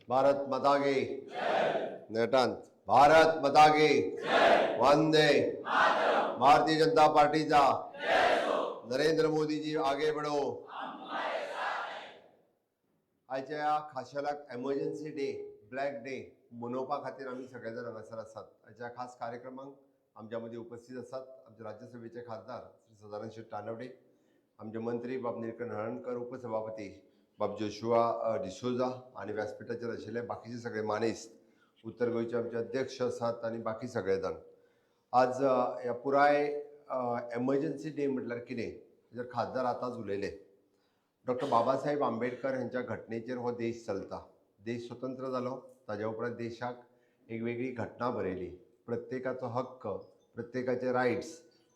भारत माता की नेटान, भारत माता की. वंदे. भारतीय जनता पार्टीचा. नरेंद्र मोदीजी, आगे बढ़ो. आयच्या ह्या खाशेल्याक एमर्जन्सी डे, ब्लॅक डे मनोवपा खातीर आमी सगळे जाण हांगासर आसात. आयच्या खास कार्यक्रमाक आमच्या मदीं उपस्थित आसात आमचे राज्यसभेचे खासदार श्री सदानंद शेट तानवडे, आमचे मंत्री बाब निळकंठ हळर्णकर, उपसभापती बाब जोशुआ डिसोजा आनी व्यासपिठाचेर आशिल्ले बाकीचे सगळे मानेस्त, उत्तर गोंयचे आमचे अध्यक्ष आसात आनी बाकी सगळे जाण. आज ह्या पुराय एमर्जन्सी डे म्हटल्यार कितें हेजेर खासदार आतांच उलयले. डॉक्टर बाबासाहेब आंबेडकर हांच्या घटनेचेर हो देश चलता. देश स्वतंत्र जालो ताज्या उपरांत देशाक एक वेगळी घटना बरयली. प्रत्येकाचो हक्क, प्रत्येकाचे रायट्स,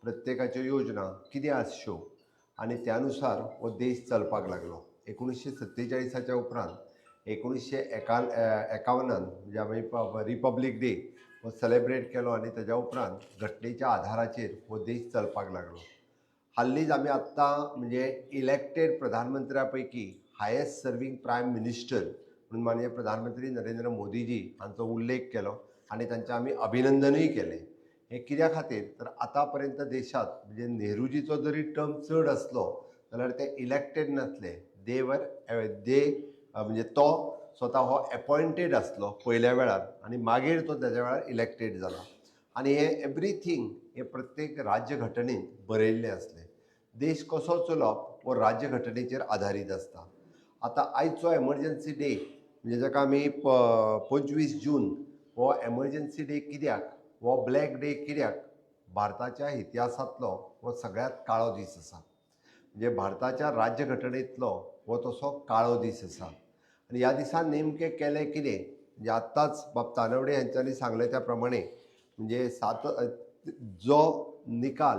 प्रत्येकाच्यो योजना कितें आसच्यो आनी त्या नुसार हो देश चलपाक लागलो. 1947च्या उपरांत 1951न म्हणजे आमी रिपब्लीक डे हो सेलेब्रेट केलो आनी ताज्या उपरांत घटनेच्या आधाराचेर हो देश चलपाक लागलो. हाल्लीच आमी आत्तां म्हणजे इलेक्टेड प्रधानमंत्र्या पैकी हायेस्ट सर्वींग प्रायम मिनिस्टर म्हणून माननीय प्रधानमंत्री नरेंद्र मोदीजी हांचो उल्लेख केलो आनी तांचें आमी अभिनंदनूय केलें. हें कित्या खातीर तर आतां पर्यंत देशांत म्हणजे नेहरूजीचो जरी टर्म चड आसलो जाल्यार ते इलेक्टेड नासले. दे वर दे म्हणजे तो स्वता हो एपॉयंटेड आसलो पयल्या वेळार आनी मागीर तो तेज्या वेळार इलेक्टेड जाला. आनी हें एवरीथींग हें प्रत्येक राज्यघटनेंत बरयल्लें आसलें. देश कसो चलोवप हो राज्यघटनेचेर आदारीत आसता. आतां आयचो एमर्जन्सी डे म्हणजे जाका आमी 25 जून हो एमर्जन्सी डे कित्याक, हो ब्लॅक डे कित्याक? भारताच्या इतिहासांतलो हो सगळ्यांत काळो दीस आसा. म्हणजे भारताच्या राज्यघटनेंतलो हो तसो काळो दीस आसा. आनी ह्या दिसा नेमकें केलें कितें? म्हणजे आत्तांच बाब तानवडे हांच्यांनी सांगलें त्या प्रमाणे, म्हणजे सात जो निकाल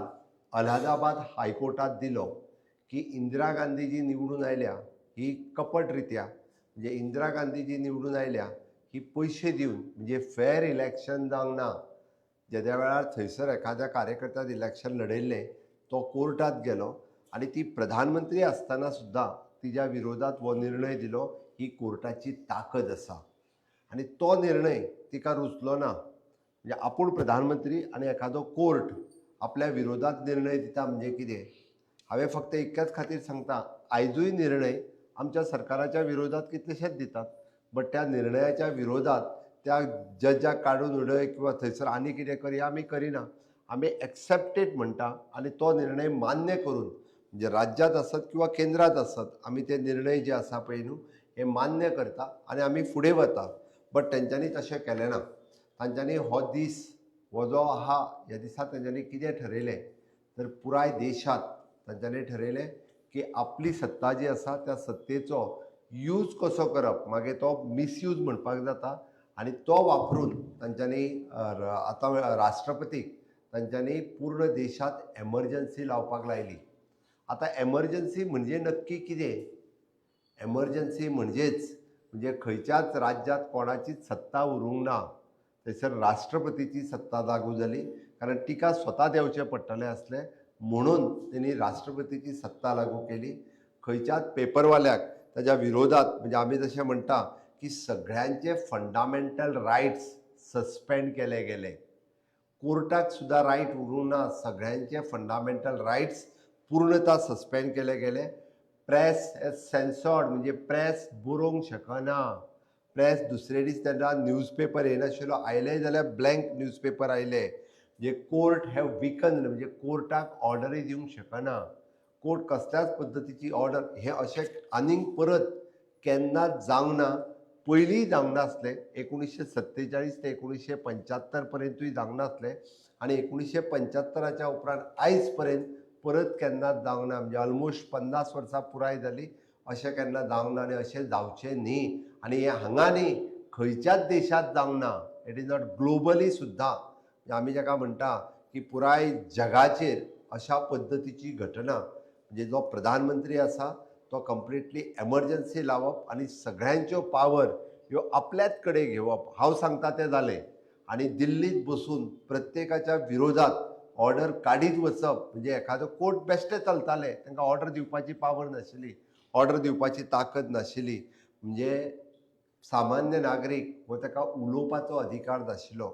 अलाहाबाद हायकोर्टात दिलो की इंदिरा गांधी जी निवडून आयल्या ही कपट रित्या, म्हणजे इंदिरा गांधी जी निवडून आयल्या ही पयशे दिवन, म्हणजे फेर इलेक्शन जावंक ना. जेद्या वेळार थंयसर एखाद्या कार्यकर्त्यान इलेक्शन लढयल्लें, तो कोर्टात गेलो आनी ती प्रधानमंत्री आसतना सुद्दां तिज्या विरोधात हो निर्णय दिलो. ही कोर्टाची ताकद आसा आनी तो निर्णय तिका रुचलो ना. म्हणजे आपूण प्रधानमंत्री आनी एखादो कोर्ट आपल्या विरोधात निर्णय दिता म्हणजे कितें? हांवें फक्त इतक्याच खातीर सांगता, आयजूय निर्णय आमच्या सरकाराच्या विरोधात कितलेशेच दितात, बट त्या निर्णयाच्या विरोधात त्या जजाक काडून उडय किंवा थंयसर आनी कितें कर हें आमी करिना. आमी एक्सेप्टेड म्हणटा आनी तो निर्णय मान्य करून, म्हणजे राज्यांत आसत किंवा केंद्रांत आसत, आमी ते निर्णय जे आसा पळय न्हू हे मान्य करता आनी आमी फुडें वता. बट तेंच्यांनी तशें केलें ना. तांच्यांनी हो दीस हो जो आहा, ह्या दिसा तेंच्यांनी कितें ठरयलें तर पुराय देशांत तांच्यांनी ठरयलें की आपली सत्ता जी आसा त्या सत्तेचो यूज कसो करप, मागीर तो मिसयूज म्हणपाक जाता, आनी तो वापरून तांच्यांनी आतां राष्ट्रपतीक तांच्यांनी पूर्ण देशांत एमर्जन्सी लावपाक लायली. आतां एमर्जन्सी म्हणजे नक्की कितें? एमर्जन्सी म्हणजेच म्हणजे खंयच्याच राज्यांत कोणाचीच सत्ता उरूंक ना, थंयसर राष्ट्रपतीची सत्ता लागू जाली. कारण तिका स्वता देंवचें पडटलें आसलें म्हणून तेणी राष्ट्रपतीची सत्ता लागू केली. खंयच्याच पेपरवाल्याक ताज्या विरोधात, म्हणजे आमी जशें म्हणटा की सगळ्यांचे फंडामेंटल रायट्स सस्पेंड केले गेले. कोर्टाक सुद्दां रायट उरूंक ना. सगळ्यांचे फंडामेंटल रायट्स पूर्णता सस्पेंड केले गेले. प्रेस एज सेन्सॉर्ड, म्हणजे प्रेस बरोवंक शकना. प्रेस दुसरे दीस तेन्ना न्यूजपेपर येनाशिल्लो, आयले जाल्यार ब्लँक न्यूजपेपर आयले. म्हणजे कोर्ट have weaken, म्हणजे कोर्टाक ऑर्डरूय दिवंक शकना. कोर्ट कसल्याच पद्दतीची ऑर्डर, हें अशें आनीक परत केन्नाच जावंक ना. पयलींय जावंक नासलें, 1947 ते 1975 पर्यंतूय जावंक नासलें आनी 1975च्या उपरांत आयज पर्यंत परत केन्नाच जावंक ना. म्हणजे ऑलमोस्ट 50 वर्सां पुराय जाली, अशें केन्ना जावंक ना आनी अशें जावचें न्ही. आनी हें हांगा न्ही, खंयच्याच देशांत जावंक ना. It is not globally सुद्दां. म्हणजे आमी जाका म्हणटा की पुराय जगाचेर अशा पद्दतीची घटना, म्हणजे जो प्रधानमंत्री आसा तो कंप्लिटली एमर्जन्सी लावप आनी सगळ्यांच्यो पावर ह्यो आपल्याच कडेन घेवप, हांव सांगता तें जालें, आनी दिल्लीत बसून प्रत्येकाच्या विरोधात ऑर्डर काडीत वचप. म्हणजे एखादो कोर्ट बेश्टे चलताले, तांकां ऑर्डर दिवपाची पावर नाशिल्ली, ऑर्डर दिवपाची ताकद नाशिल्ली. म्हणजे सामान्य नागरीक हो ताका उलोवपाचो अधिकार नाशिल्लो,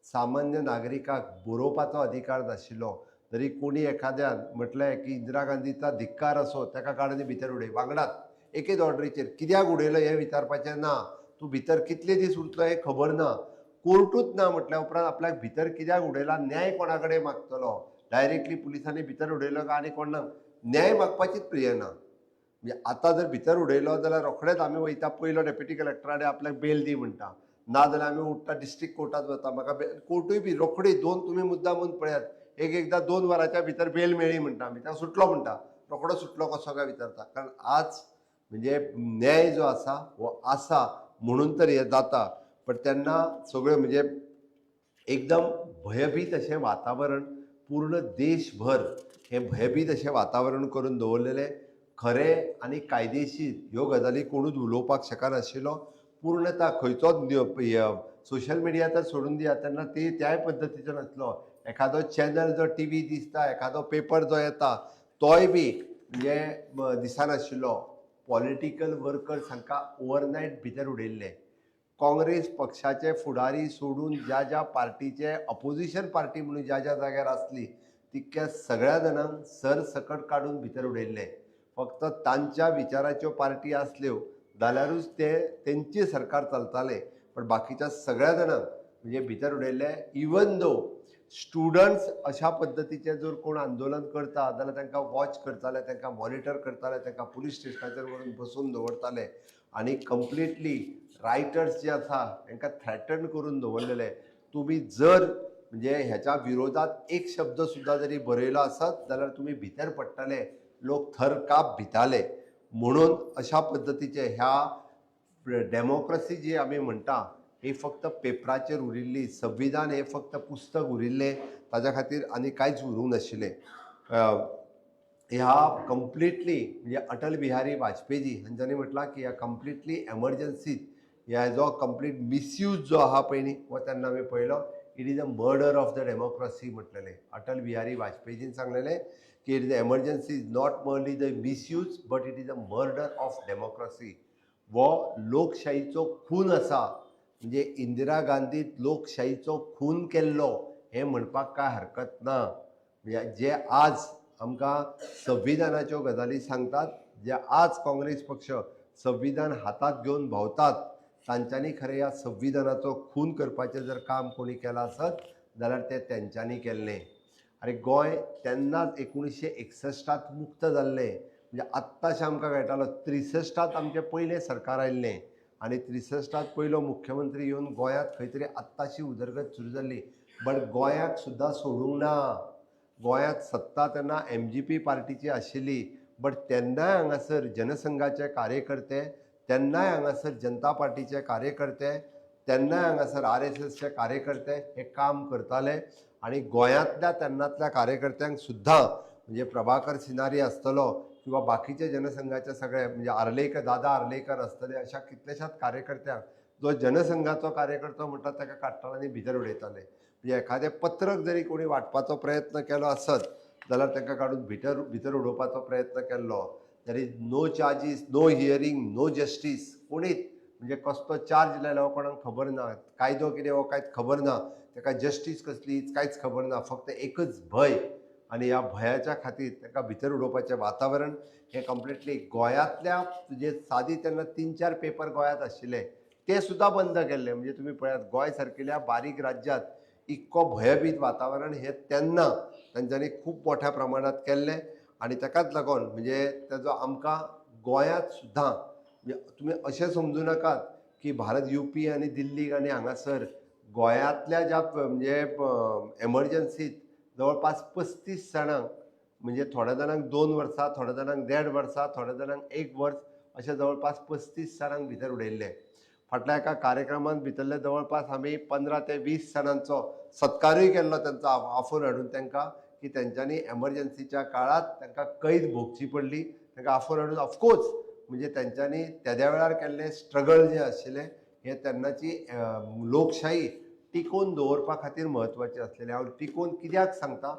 सामान्य नागरिकाक बरोवपाचो अधिकार नाशिल्लो. जरी कोणी एखाद्यान म्हटलें की इंदिरा गांधीचा धिक्कार असो, ताका काडून भितर उडय, वांगडाच एकेच ऑर्डरीचेर. कित्याक उडयलो हें विचारपाचें ना, तूं भितर कितले दीस उरतलो हें खबर ना, कोर्टूच ना म्हटल्या उपरांत आपल्याक भितर कित्याक उडयला, न्याय कोणा कडेन मागतलो? डायरेक्टली पुलिसांनी भितर उडयलो काय आनी कोण ना, न्याय मागपाचीच प्रिय ना. म्हणजे आतां जर भितर उडयलो जाल्यार रोखडेच आमी वयता पयलो डेप्युटी कलेक्टरा कडेन, आपल्याक बेल दी म्हणटा. ना जाल्यार आमी उठ्ठा डिस्ट्रिक्ट कोर्टात वता, म्हाका कोर्टूय बी रोखडी दोन, तुमी मुद्दामून पळयात, एक एकदां 2 वरांच्या भितर बेल मेळ्ळी म्हणटा आमी, ताका सुटलो म्हणटा. रोखडो सुटलो कसो काय विचारता. कारण आज म्हणजे न्याय जो आसा हो आसा म्हणून तर हें जाता. पण तेन्ना सगळें म्हणजे एकदम भयभीत अशें वातावरण, पूर्ण देशभर हें भयभीत अशें वातावरण करून दवरलेलें. खरें आनी कायदेशीर ह्यो गजाली कोणूच उलोवपाक शकनाशिल्लो पूर्णता. खंयचोच सोशल मिडिया तर सोडून दिया, तेन्ना ते त्याय पद्दतीचो नासलो. एखादो चॅनल जो टीव्ही दिसता, एखादो पेपर जो येता, तोय बी म्हणजे दिसनाशिल्लो. पॉलिटिकल वर्कर्स हांकां ओवरनायट भितर उडयल्ले. काँग्रेस पक्षाचे फुडारी सोडून ज्या ज्या पार्टीचे अपोजिशन पार्टी म्हणून ज्या ज्या जाग्यार आसली, तितक्या सगळ्या जाणांक सरसकट काडून भितर उडयल्ले. फक्त तांच्या विचाराच्यो पार्टी आसल्यो जाल्यारूच ते तेंचे सरकार चलताले, पण बाकीच्या सगळ्या जाणांक म्हणजे भितर उडयल्ले. इवन दो स्टुडंट्स अशा पद्दतीचे जर कोण आंदोलन करता जाल्यार तांकां वॉच करताले, तांकां मॉनिटर करताले, तांकां पुलीस स्टेशनाचेर व्हरून बसोवन दवरताले आनी कंप्लिटली रायटर्स जे आसा तांकां थ्रेटन करून दवरलेले, तुमी जर म्हणजे ह्याच्या विरोधात एक शब्द सुद्दां जरी बरयलो आसत जाल्यार तुमी भितर पडटले. लोक थरकाप भिताले. म्हणून अशा पद्दतीचे ह्या डेमोक्रसी जी आमी म्हणटा ही फक्त पेपराचेर उरिल्ली, संविधान हें फक्त पुस्तक उरिल्लें, ताज्या खातीर आनी कांयच उरूंक नाशिल्लें. ह्या कंप्लिटली म्हणजे अटल बिहारी वाजपेयी हांच्यांनी म्हटलां की ह्या कंप्लिटली एमर्जन्सीत ह्या जो कंप्लीट मिसयूज जो आहा पळय न्ही, हो तेन्ना आमी पळयलो. It is a murder of the democracy म्हटलेलें Atal Bihari वाजपेयीजीन सांगलेलें की it is emergency is not merely the misuse but it is a murder of democracy. हो लोकशाहीचो खून आसा. म्हणजे इंदिरा गांधीत लोकशाहीचो खून केल्लो हें म्हणपाक कांय हरकत ना. म्हणजे जे आज आमकां संविधानाच्यो गजाली सांगतात, जे आज काँग्रेस पक्ष संविधान हातांत घेवन भोंवतात, तांच्यांनी खरें ह्या संविधानाचो खून करपाचें जर काम कोणी केलां आसत जाल्यार तें तेंच्यांनी केल्लें. आनी गोंय तेन्नाच 1961 मुक्त जाल्लें. म्हणजे आत्ताशें आमकां कळटालो, 63 आमचें पयलें सरकार आयिल्लें आनी 63 पयलो मुख्यमंत्री येवन गोंयांत खंय तरी आत्ताशी उदरगत सुरू जाल्ली. बट गोंयाक सुद्दां सोडूंक ना. गोंयांत सत्ता तेन्ना एमजीपी पार्टीची आशिल्ली, बट तेन्नाय हांगासर जनसंघाचे कार्यकर्ते, तेन्नाय हांगासर जनता पार्टीचे कार्यकर्ते, तेन्नाय हांगासर आरएसएसचे कार्यकर्ते हे काम करताले. आनी गोंयांतल्या तेन्नातल्या कार्यकर्त्यांक सुद्दां, म्हणजे प्रभाकर सिनारी आसतलो किंवा बाकीचे जनसंघाचे सगळे, म्हणजे आर्लेकर, दादा आर्लेकर आसतले, अशा कितल्याशाच कार्यकर्त्यांक, जो जनसंघाचो कार्यकर्तो म्हणटा ताका काडटाले आनी भितर उडयताले. म्हणजे एखादें पत्रक जरी कोणी वांटपाचो प्रयत्न केलो आसत जाल्यार तांकां काडून भितर भितर उडोवपाचो प्रयत्न केल्लो. There is no charges, no hearing, no justice. कोणीच म्हणजे कसलो चार्ज लायलो कोणाक खबर ना, कायदो कितें हो कांयच खबर ना, ताका जस्टीस कसली कांयच खबर ना. फक्त एकच भंय आनी ह्या भंयाच्या खातीर ताका भितर उडोवपाचें वातावरण हें कंप्लिटली गोंयांतल्या जे सादी तेन्ना 3-4 पेपर गोंयांत आशिल्ले ते सुद्दां बंद केल्ले. म्हणजे तुमी पळयात, गोंय सारकिल्या बारीक राज्यांत इतको भयभीत वातावरण हें तेन्ना तांच्यांनी खूब मोठ्या प्रमाणात केल्लें. आनी ताकाच लागून म्हणजे ताजो आमकां गोंयांत सुद्दां, म्हणजे तुमी अशें समजूं नाकात की भारत यूपी आनी दिल्लीक आनी हांगासर गोंयांतल्या ज्या म्हणजे एमर्जन्सीत जवळपास 35 जाणांक, म्हणजे थोड्या जाणांक 2 वर्सां, थोड्या जाणांक देड वर्सां, थोड्या जाणांक 1 वर्स, अशें जवळपास 35 जाणांक भितर उडयल्ले. फाटल्या एका कार्यक्रमांत भितरले जवळपास आमी 15 ते 20 जाणांचो सत्कारूय केल्लो तांचो, आफोवन हाडून तांकां, की तेंच्यांनी एमर्जन्सीच्या काळांत तांकां कैद भोगची पडली, तांकां आफोवन हाडून. ऑफकोर्स म्हणजे तेंच्यांनी तेद्या वेळार केल्लें स्ट्रगल जें आशिल्लें हें तेन्नाची लोकशाही टिकोवन दवरपा खातीर म्हत्वाचें आसलेलें. हांव टिकोवन कित्याक सांगता,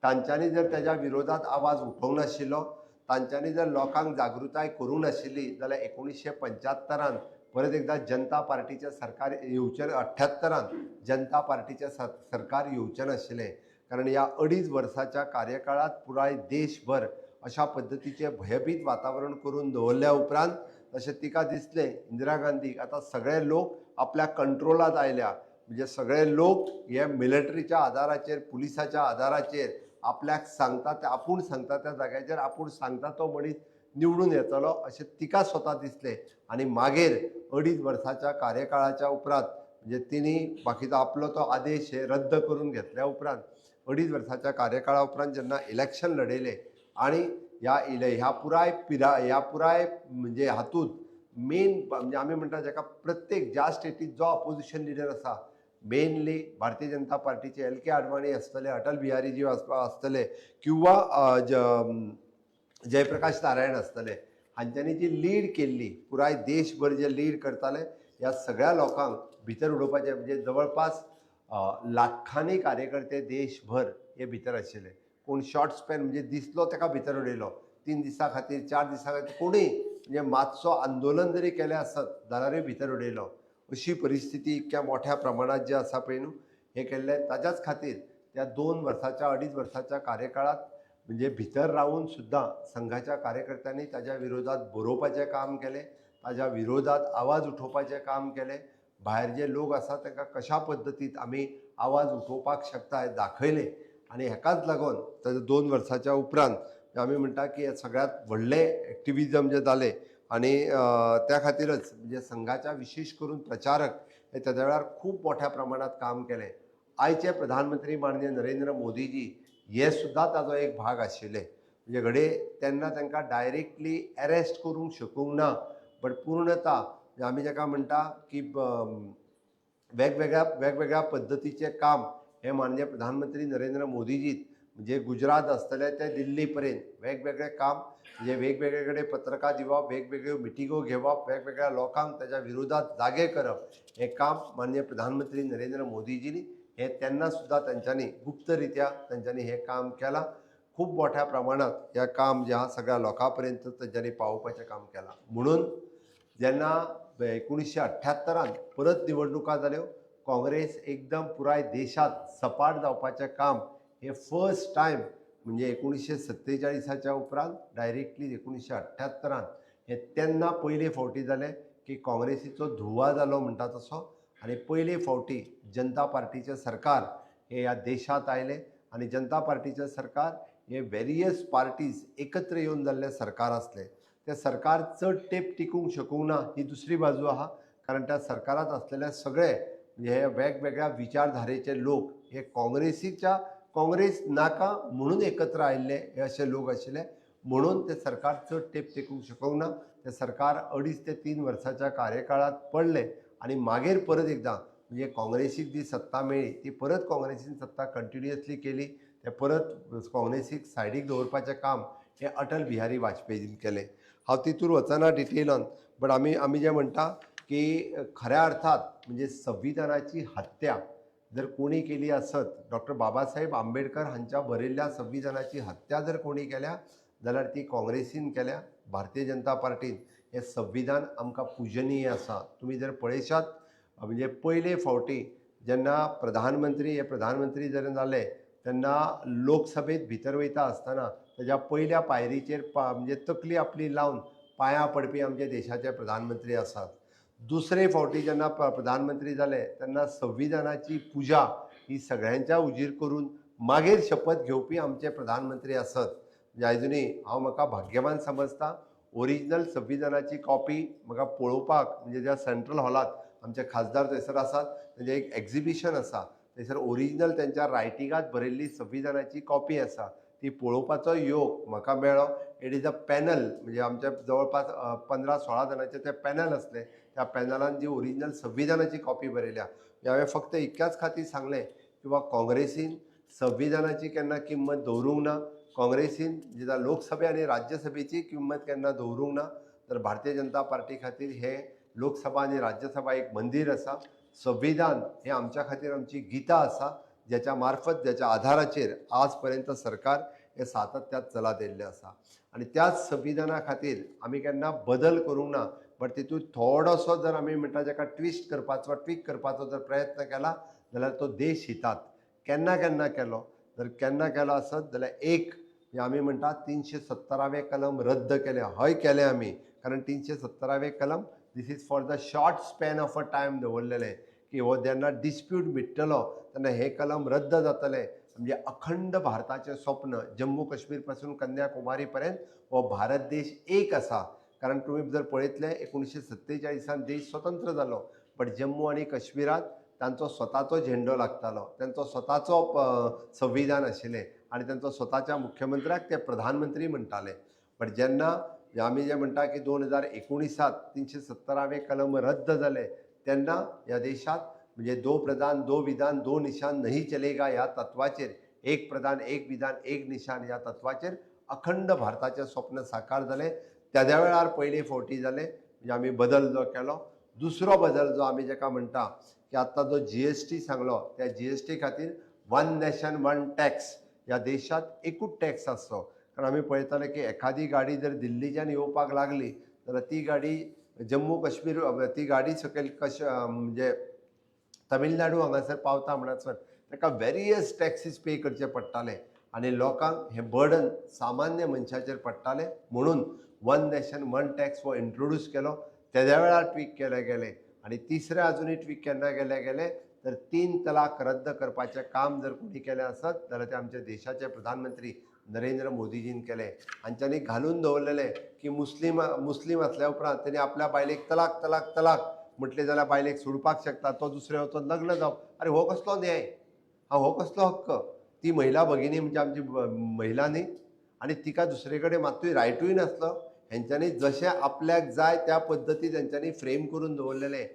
तांच्यांनी जर तेज्या विरोधात आवाज उठोवंक नाशिल्लो, तांच्यांनी जर लोकांक जागृताय करूंक नाशिल्ली जाल्यार 1975 परत एकदां जनता पार्टीचें सरकार येवचें, 78रान जनता पार्टीचें सरकार येवचें नाशिल्लें, कारण ह्या 2.5 वर्साच्या कार्यकाळांत पुराय देशभर अशा पद्दतीचें भयभीत वातावरण करून दवरल्या उपरांत तशें तिका दिसलें इंदिरा गांधीक आतां सगळे लोक आपल्या कंट्रोलांत आयल्या, म्हणजे सगळे लोक हे मिलिटरीच्या आदाराचेर, पुलिसाच्या आदाराचेर आपल्याक सांगता ते, आपूण सांगता त्या जाग्याचेर आपूण सांगता तो मनीस निवडून येतलो अशें तिका स्वता दिसलें. आनी मागीर 2.5 वर्साच्या कार्यकाळाच्या उपरांत म्हणजे तिणी बाकीचो आपलो तो आदेश हे रद्द करून घेतल्या उपरांत 2.5 वर्साच्या कार्यकाळा उपरांत जेन्ना इलेक्शन लढयलें आनी ह्या पुराय ह्या पुराय म्हणजे हातूंत मेन म्हणजे आमी म्हणटा जाका प्रत्येक ज्या स्टेटीत जो अपोजिशन लिडर आसा, मेनली भारतीय जनता पार्टीचे एल के आडवाणी आसतले, अटल बिहारीजी आसतले किंवा जयप्रकाश नारायण आसतले, हांच्यांनी जी लीड केल्ली पुराय देशभर जे लीड करताले ह्या सगळ्या लोकांक भितर उडोवपाचें म्हणजे जवळपास लाखांनी कार्यकर्ते देशभर हे भितर आशिल्ले. कोण शॉर्ट स्पॅन म्हणजे दिसलो ताका भितर उडयलो, 3 दिसां खातीर, 4 दिसां खातीर, कोणूय म्हणजे मातसो आंदोलन जरी केलें आसत जाल्यारूय भितर उडयलो. अशी परिस्थिती इतक्या मोठ्या प्रमाणांत जे आसा पळय न्हू हें केल्लें. ताज्याच खातीर त्या 2 वर्साच्या 2.5 वर्साच्या कार्यकाळांत म्हणजे भितर रावून सुद्दां संघाच्या कार्यकर्त्यांनी ताज्या विरोधात बरोवपाचें काम केलें, ताज्या विरोधात आवाज उठोवपाचें काम केलें, भायर जे लोक आसा तांकां कशा पद्दतीन आमी आवाज उठोवपाक शकता हें दाखयलें. आनी हेकाच लागून ताज्या 2 वर्साच्या उपरांत आमी म्हणटा की हे सगळ्यांत व्हडलें एक्टिविजम जें जालें आनी त्या खातीरच म्हणजे संघाच्या विशेश करून प्रचारक हे तेद्या वेळार खूब मोठ्या प्रमाणांत काम केलें. आयचे प्रधानमंत्री माननीय नरेंद्र मोदीजी हे सुद्दां ताजो एक भाग आशिल्ले. म्हणजे घडये तेन्ना तांकां डायरेक्टली एरेस्ट करूंक शकूंक ना, बट पूर्णता आमी जाका म्हणटा की वेगवेगळ्या वेगवेगळ्या पद्दतीचें काम हें माननीय प्रधानमंत्री नरेंद्र मोदीजीत म्हणजे गुजरात आसतलें ते दिल्ली पर्यंत वेगवेगळें काम म्हणजे वेगवेगळे कडेन पत्रकां दिवप, वेगवेगळ्यो मिटिंगो घेवप, वेगवेगळ्या लोकांक ताज्या विरोधात जागे करप हें काम माननीय प्रधानमंत्री नरेंद्र मोदीजींनी हें तेन्ना सुद्दां तांच्यांनी गुप्तरित्या तांच्यांनी हें काम केलां. खूब मोठ्या प्रमाणात हें काम जें आहा सगळ्या लोकां पर्यंत तांच्यांनी पावोवपाचें काम केलां. म्हणून जेन्ना 1978 परत निवडणुका जाल्यो, काँग्रेस एकदम पुराय देशांत सपाट जावपाचें काम हें फर्स्ट टायम म्हणजे 1947 उपरांत डायरेक्टली 1978 हें तेन्ना पयले फावटी जालें की काँग्रेसीचो धुवा जालो म्हणटा तसो आनी पयले फावटी जनता पार्टीचें सरकार हें ह्या देशांत आयलें. आनी जनता पार्टीचें सरकार हें वेरियस पार्टीज एकत्र येवन जाल्लें सरकार आसलें. तें सरकार चड तेंप टिकूंक शकूंक ना ही दुसरी बाजू आहा, कारण त्या सरकारांत आसलेले सगळे म्हणजे हे वेगवेगळ्या विचारधारेचे लोक हे काँग्रेसीच्या काँग्रेस नाका म्हणून एकत्र आयिल्ले हे अशे लोक आशिल्ले, म्हणून तें सरकार चड तेंप टिकूंक शकूंक ना. तें सरकार 2.5 ते 3 वर्साच्या कार्यकाळांत पडलें आनी मागीर परत एकदां म्हणजे काँग्रेसीक जी सत्ता मेळ्ळी ती परत काँग्रेसीन सत्ता कंटिन्युअसली केली. ते परत काँग्रेसीक सायडीक दवरपाचें काम हें अटल बिहारी वाजपेयीन केलें. हांव तितूर वचना डिटेलान, बट आमी आमी जें म्हणटा की खऱ्या अर्थात म्हणजे संविधानाची हत्या जर कोणी केली आसत, डॉक्टर बाबासाहेब आंबेडकर हांच्या बरयल्ल्या संविधानाची हत्या जर कोणी केल्या जाल्यार ती काँग्रेसीन केल्या, भारतीय जनता पार्टीन. हें संविधान आमकां पुजनीय आसा. तुमी जर पळयशात म्हणजे पयले फावटी जेन्ना प्रधानमंत्री हे प्रधानमंत्री जेन्ना जाले तेन्ना लोकसभेत भितर वयता आसतना ताज्या पयल्या पायरीचेर म्हणजे तकली आपली लावन पांयां पडपी आमचे देशाचे प्रधानमंत्री आसात. दुसरे फावटी जेन्ना प्रधानमंत्री जाले तेन्ना संविधानाची पुजा ही सगळ्यांच्या हुजीर करून मागीर शपथ घेवपी आमचे प्रधानमंत्री आसत. म्हणजे आयजुनूय हांव म्हाका भाग्यवान समजता, ओरिजिनल संविधानाची कॉपी म्हाका पळोवपाक म्हणजे ज्या सेंट्रल हॉलांत आमचे खासदार थंयसर आसात तेंचें एक एक्जिबिशन आसा, थंयसर ओरिजिनल तेंच्या रायटिंगांत बरयल्ली संविधानाची कॉपी आसा, ती पळोवपाचो योग म्हाका मेळ्ळो. It is a panel म्हणजे आमच्या जवळपास 15-16 जाणांचें तें पॅनल आसलें. त्या पॅनलान जी ओरिजिनल संविधानाची कॉपी बरयल्या. हांवें फक्त इतक्याच खातीर सांगलें किंवा काँग्रेसीन संविधानाची केन्ना किंमत दवरूंक ना, काँग्रेसीन जेन्ना लोकसभे आनी राज्यसभेची किंमत केन्ना दवरूंक ना, तर भारतीय जनता पार्टी खातीर हें लोकसभा आनी राज्यसभा एक मंदीर आसा. संविधान हें आमच्या खातीर आमची गीता आसा, ज्याच्या मार्फत ज्याच्या आधाराचेर आज पर्यंत सरकार हें सातत्यात चलत येयल्लें आसा. आनी त्याच संविधाना खातीर आमी केन्ना बदल करूंक ना. बट तितून थोडोसो जर आमी म्हणटा जाका ट्विस्ट करपाचो, ट्वीक करपाचो जर प्रयत्न केला जाल्यार तो देश हितात. केन्ना केन्ना केलो, जर केन्ना केलो आसत जाल्यार एक म्हणजे आमी म्हणटा 370वें कलम रद्द केलें. हय, केलें आमी, कारण 370वें कलम this is for the short span of a time दवरलेलें की हो जेन्ना डिस्प्यूट मिट्टलो तेन्ना हें कलम रद्द जातलें. म्हणजे अखंड भारताचें स्वप्न, जम्मू काश्मीर पासून कन्याकुमारी पर्यंत हो भारत देश एक आसा. कारण तुमी जर पळयतले, 1947 देश स्वतंत्र जालो, बट जम्मू आनी काश्मीरात तांचो स्वताचो झेंडो लागतालो, तांचो स्वताचो संविधान आशिल्लें आनी तांचो स्वताच्या मुख्यमंत्र्याक ते प्रधानमंत्री म्हणटाले. बट जेन्ना आमी जे म्हणटा की 2019 त 370वें कलम रद्द जालें, तेन्ना ह्या देशात म्हणजे दो प्रधान, दो विधान, दो निशान नहीं चलेगा ह्या तत्वाचेर, एक प्रधान, एक विधान, एक निशान ह्या तत्वाचेर अखंड भारताचें स्वप्न साकार जालें. तेद्या वेळार पयले फावटी जालें, म्हणजे आमी बदल जो केलो. दुसरो बदल जो आमी जाका म्हणटा की आत्तां जो जीएसटी सांगलो, त्या जीएसटी खातीर वन नॅशन वन टॅक्स, ह्या देशात एकूच टॅक्स आसचो. कारण आमी पळयताले की एखादी गाडी जर दिल्लीच्यान येवपाक लागली जाल्यार ती गाडी जम्मू काश्मीर, ती गाडी सकयल कश म्हणजे तमिळनाडू हांगासर पावता म्हणसर ताका वेरियस टॅक्सीस पे करचे पडटाले आनी लोकांक हें बर्डन सामान्य मनशाचेर पडटालें. म्हणून वन नॅशन वन टॅक्स हो इंट्रोड्यूस केलो. तेद्या वेळार ट्वीक केले गेले. आनी तिसरें अजुनूय ट्वीक केन्ना केले गेले तर तीन तलाक रद्द करपाचें काम जर कोणी केलें आसत जाल्यार तें आमच्या देशाचे प्रधानमंत्री नरेंद्र मोदीजीन केलें. हांच्यांनी घालून दवरलेलें की मुस्लीम मुस्लीम आसल्या उपरांत तेणी आपल्या बायलेक तलाक तलाक तलाक म्हटलें जाल्यार बायलेक सोडपाक शकता, तो दुसरें वचोन लग्न जावप. अरे, हो कसलो न्याय हा? हो कसलो हक्क? ती महिला भगिनी म्हणजे आमची महिला न्ही? आनी तिका दुसरे कडेन मात्तूय रायटूय नासलो. हेंच्यांनी जशें आपल्याक जाय त्या पद्दतीन तेंच्यांनी फ्रेम करून दवरलेलें.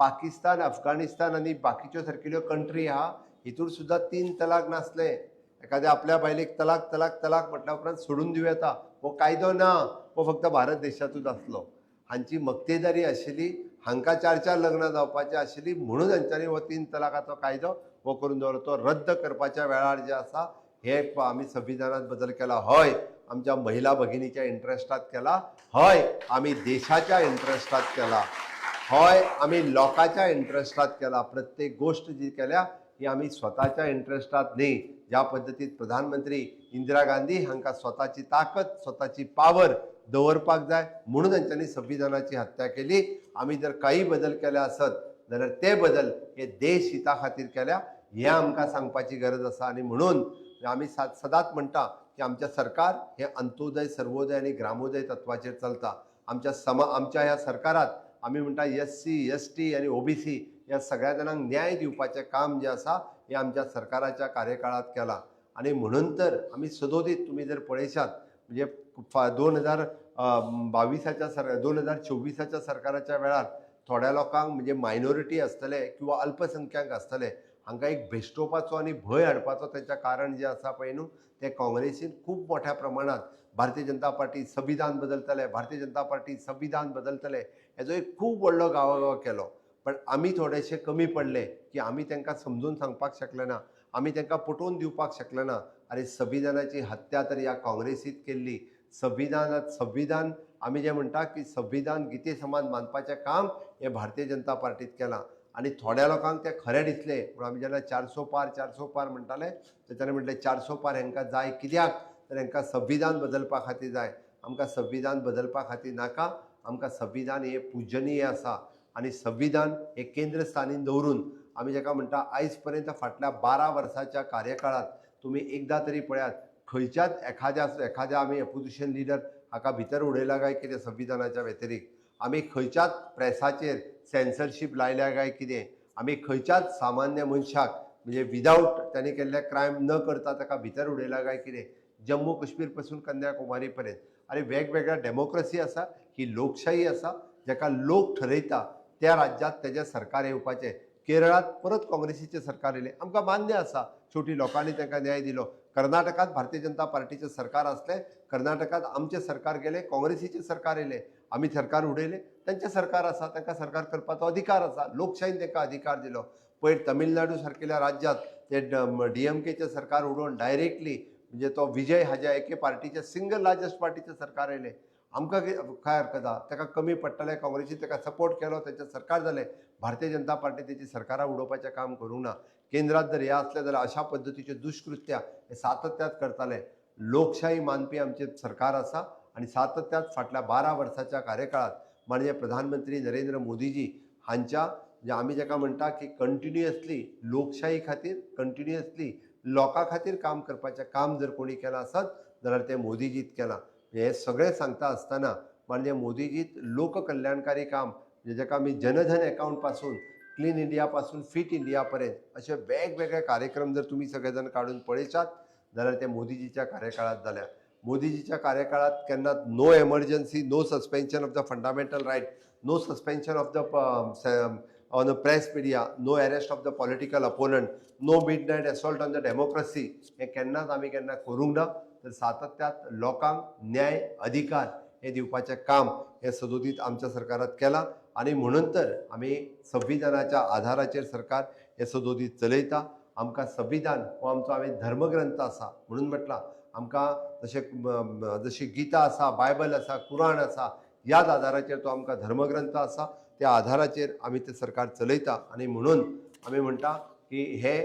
पाकिस्तान, अफगाणिस्तान आनी बाकीच्यो सारकिल्ल्यो कंट्री आहा, हितूर सुद्दां तीन तलाक नासले. एखाद्या आपल्या बायलेक तलाक तलाक तलाक म्हटल्या उपरांत सोडून दिवं येता हो कायदो ना, हो फक्त भारत देशांतूच आसलो. हांची मक्तेदारी आशिल्ली, हांकां चार चार लग्नां जावपाचीं आशिल्लीं, म्हणून हांच्यांनी हो तीन तलाकाचो कायदो हो करून दवरलो. तो रद्द करपाच्या वेळार जे आसा हे आमी संविधानात बदल केला. हय, आमच्या महिला भगिनीच्या इंट्रस्टात केला. हय, आमी देशाच्या इंट्रस्टात केला. हय, आमी लोकांच्या इंट्रस्टात केला. प्रत्येक गोश्ट जी केल्या ही आमी स्वताच्या इंट्रस्टात न्ही. ज्या पद्दतीन प्रधानमंत्री इंदिरा गांधी हांकां स्वताची ताकद, स्वताची पावर दवरपाक जाय म्हणून तांच्यांनी संविधानाची हत्या केली. आमी जर काही बदल केले आसत जाल्यार ते बदल हे देश हिता खातीर केल्या हें आमकां सांगपाची गरज आसा. आनी म्हणून आमी सदांच म्हणटा की आमचें सरकार हें अंत्योदय, सर्वोदय आनी ग्रामोदय तत्वाचेर चलता. आमच्या ह्या सरकारात आमी म्हणटा एससी, एसटी आनी ओबीसी ह्या सगळ्या जाणांक न्याय दिवपाचें काम जें आसा हें आमच्या सरकाराच्या कार्यकाळात केलां. आनी म्हणून तर आमी सदोदीत तुमी जर पळयशात म्हणजे 2022 च्या 2024 च्या सरकाराच्या वेळार थोड्या लोकांक म्हणजे मायनॉरिटी आसतले किंवा अल्पसंख्याक आसतले हांकां एक भेश्टोवपाचो आनी भंय हाडपाचो तेंचें कारण जें आसा पळय न्हू, तें काँग्रेसीन खूब मोठ्या प्रमाणात भारतीय जनता पार्टी संविधान बदलतले, भारतीय जनता पार्टी संविधान बदलतले हेजो एक खूब व्हडलो गांवागांव केलो. पण आमी थोडेशे कमी पडले की आमी तांकां समजून सांगपाक शकले ना, आमी तांकां पटोवन दिवपाक शकले ना. आरे, संविधानाची हत्या तर ह्या काँग्रेसीत केल्ली. संविधानात संविधान आमी जें म्हणटा की संविधान गीते समान मानपाचें काम हें भारतीय जनता पार्टीत केलां आनी थोड्या लोकांक तें खरें दिसलें. पूण आमी जेन्ना चारसो पार, चारसो पार म्हणटाले, तेच्यांनी म्हटलें चारसो पार हेंकां जाय कित्याक तर हेंकां संविधान बदलपा खातीर जाय. आमकां संविधान बदलपा खातीर नाका. आमकां संविधान हें पुजनीय आसा आनी संविधान हें केंद्रस्थानी दवरून आमी जाका म्हणटा आयज पर्यंत फाटल्या 12 वर्साच्या कार्यकाळात तुमी एकदां तरी पळयात, खंयच्याच एखाद्या एखाद्या आमी अपोजिशन लिडर हाका भितर उडयला काय कितें? संविधानाच्या व्यतिरिक्त आमी खंयच्याच प्रेसाचेर सेन्सरशीप लायल्या काय कितें? आमी खंयच्याच सामान्य मनशाक म्हणजे विदावट ताणें केल्ले क्रायम न करता ताका भितर उडयला काय कितें? जम्मू काश्मीर पासून कन्याकुमारी पर्यंत आनी वेगवेगळ्या डेमोक्रसी आसा, ही लोकशाही आसा. जाका लोक ठरयता त्या राज्यांत तेजें सरकार येवपाचें. केरळात परत काँग्रेसीचें सरकार येयलें, आमकां मान्य आसा. शेवटी लोकांनी तांकां न्याय दिलो. कर्नाटकात भारतीय जनता पार्टीचें सरकार आसलें, कर्नाटकात आमचें सरकार गेलें, काँग्रेसीचें सरकार येयलें. आमी सरकार उडयलें, तेंचें सरकार आसा, तांकां सरकार करपाचो अधिकार आसा, लोकशाहीन तांकां अधिकार दिलो. पयर तमिळनाडू सारकेल्या राज्यांत ते डीएमकेचें सरकार उडोवन डायरेक्टली म्हणजे तो विजय हाज्या एके पार्टीचे, सिंगल लार्जस्ट पार्टीचें सरकार येयलें. आमकां काय हरकत आहा? ताका कमी पडटलें, काँग्रेसीन ताका सपोर्ट केलो, तेंचें सरकार जालें. भारतीय जनता पार्टी तेची सरकारां उडोवपाचें काम करूंक ना. केंद्रात जर हे आसले जाल्यार अशा पद्दतीच्यो दुश्कृत्यां हे सातत्यात करताले. लोकशाही मानपी आमचें सरकार आसा आनी सातत्यात फाटल्या 12 वर्साच्या कार्यकाळात माननीय प्रधानमंत्री नरेंद्र मोदीजी हांच्या, म्हणजे आमी जाका म्हणटा की कंटिन्युअसली लोकशाही खातीर, कंटिन्युअसली लोकां खातीर काम करपाचें काम जर कोणी केलां आसत जाल्यार तें मोदीजीत केलां. हें सगळें सांगता आसतना माननीय मोदीजीत लोककल्याणकारी काम, म्हणजे जाका आमी जनधन एकावंट पासून, क्लीन इंडिया पासून फिट इंडिया पर्यंत अशे वेगवेगळे कार्यक्रम जर तुमी सगळे जाण काडून पळयशात जाल्यार ते मोदीजीच्या कार्यकाळात जाल्या. मोदीजीच्या कार्यकाळात केन्नाच no emergency, no suspension of the fundamental right, no suspension of the on the press media, no arrest of the political opponent, no midnight assault on the democracy, हें केन्नाच आमी केन्ना करूंक ना. तर सातत्यात लोकांक न्याय, अधिकार हे दिवपाचें काम हें सदोदीत आमच्या सरकारात केलां आनी म्हणून तर आमी संविधानाच्या आधाराचेर सरकार हें सदोदीत चलयता. आमकां संविधान हो आमचो आमी धर्मग्रंथ आसा म्हणून म्हटलां. आमकां जशें जशी गीता आसा, बायबल आसा, कुराण आसा, ह्याच आधाराचेर तो आमकां धर्मग्रंथ आसा. त्या आधाराचेर आमी तें सरकार चलयता आनी म्हणून आमी म्हणटा की हे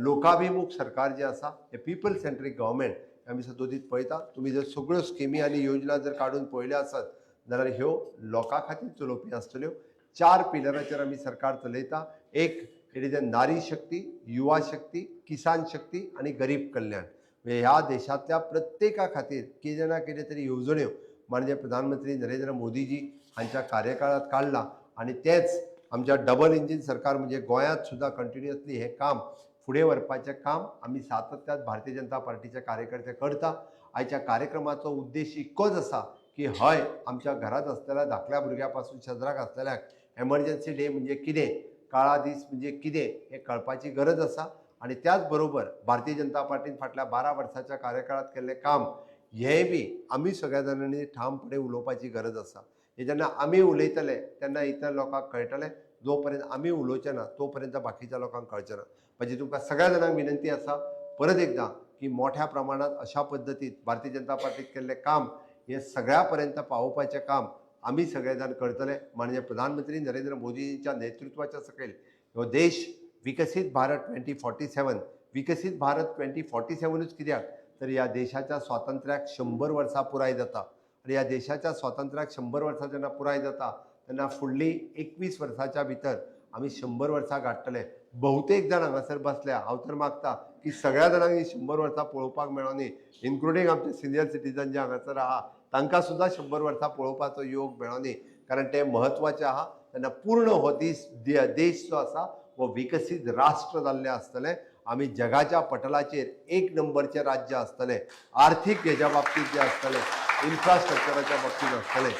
लोकाभिमुख सरकार जें आसा, हें पिपल सेंट्रीक गव्हर्मेंट आमी सदोदीत पळयता. तुमी जर सगळ्यो स्किमी आनी योजना जर काडून पळयल्यो आसत जाल्यार ह्यो लोकां खातीर चलोवपी आसतल्यो. चार पिलराचेर आमी सरकार चलयता. एक, it is a नारी शक्ती, युवा शक्ती, किसान शक्ती आनी गरीब कल्याण. म्हणजे ह्या देशांतल्या प्रत्येका खातीर कितें ना कितें तरी येवजण्यो माननीय प्रधानमंत्री नरेंद्र मोदीजी हांच्या कार्यकाळात काडला आनी तेच आमच्या डबल इंजीन सरकार, म्हणजे गोंयांत सुद्दां कंटिन्युअसली हें काम फुडें व्हरपाचें काम आमी सातत्यात भारतीय जनता पार्टीचे कार्यकर्ते करता. आयच्या कार्यक्रमाचो उद्देश इतकोच आसा की हय, आमच्या घरांत आसलेल्या धाकल्या भुरग्या पासून शेजराक आसलेल्याक एमर्जन्सी डे म्हणजे कितें, काळा दीस म्हणजे कितें हें कळपाची गरज आसा. आनी त्याच बरोबर भारतीय जनता पार्टीन फाटल्या 12 वर्साच्या कार्यकाळात केल्लें काम हेंय बी आमी सगळ्या जाणांनी ठामपणे उलोवपाची गरज आसा. हे जेन्ना आमी उलयतले तेन्ना इतर लोकांक कळटलें. जो पर्यंत आमी उलोवचे ना तो पर्यंत बाकीच्या लोकांक कळचें ना. म्हणजे तुमकां सगळ्या जाणांक विनंती आसा परत एकदां की मोठ्या प्रमाणात अशा पद्दतीन भारतीय जनता पार्टीत केल्लें काम हें सगळ्या पर्यंत पावोवपाचें काम आमी सगळे जाण करतले. माननीय प्रधानमंत्री नरेंद्र मोदींच्या नेतृत्वाच्या सकयल हो देश विकसीत भारत 2047, विकसीत भारत 2047ूच कित्याक तर ह्या देशाच्या स्वातंत्र्याक 100 वर्सां पुराय जाता आनी ह्या देशाच्या स्वातंत्र्याक 100 वर्सां जेन्ना पुराय जाता तेन्ना फुडलीं 21 वर्साच्या भितर आमी 100 वर्सां गांठतले. बहुतेक जाण हांगासर बसल्या. हांव तर मागता की सगळ्या जाणांक ही 100 वर्सां पळोवपाक मेळोनी, इन्क्लुडींग आमचे सिनियर सिटीजन जे हांगासर आहा तांकां सुद्दां 100 वर्सां पळोवपाचो योग मेळोनी, कारण ते म्हत्वाचें आहा. तेन्ना पूर्ण हो दीस देश जो आसा हो विकसीत राष्ट्र जाल्लें आसतलें. आमी जगाच्या पटलाचेर एक नंबरचें राज्य आसतलें, आर्थीक हेज्या बाबतींत जें आसतलें, इन्फ्रास्ट्रक्चराच्या बाबतींत आसतलें.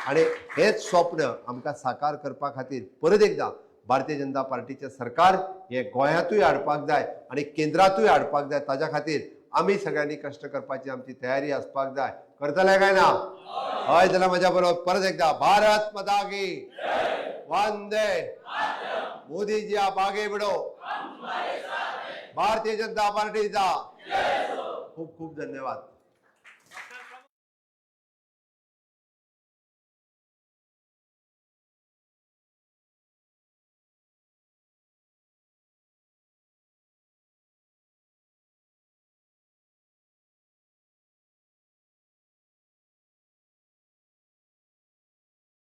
आनी हेंच स्वप्न आमकां साकार करपा खातीर परत एकदां भारतीय जनता पार्टीचें सरकार हें गोंयांतूय हाडपाक जाय आनी केंद्रांतूय हाडपाक जाय. ताज्या खातीर आमी सगळ्यांनी कश्ट करपाची आमची तयारी आसपाक जाय. करतले काय ना? हय जाल्यार म्हज्या बरोबर परत एकदां, भारत माता की! वंदे! मोदीजी, आप आगे बढ़ो! भारतीय जनता पार्टीचा! खूप खूप धन्यवाद.